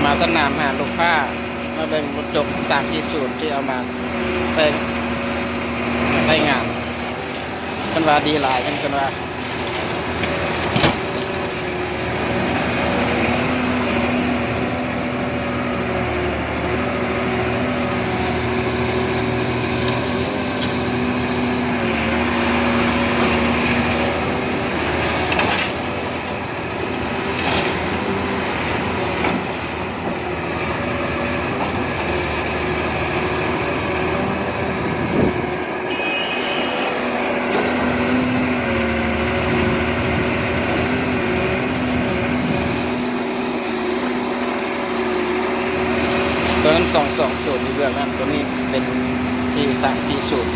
ມາສະໜາມຫາລູກຄ້າ ມາເບິ່ງລົດຈົກສາມສີ່ສູດທີ່ເອົາມາໃຊ້ ໃຊ້ງານ ເພິ່ນວ່າດີຫຼາຍ ເພິ່ນວ່າ. ຕົວນັ້ນສອງສອງສູນຢູ່ເບື້ອງນັ້ນ ຕົວນີ້ເປັນທີ່ສາມສີ່ສູນ.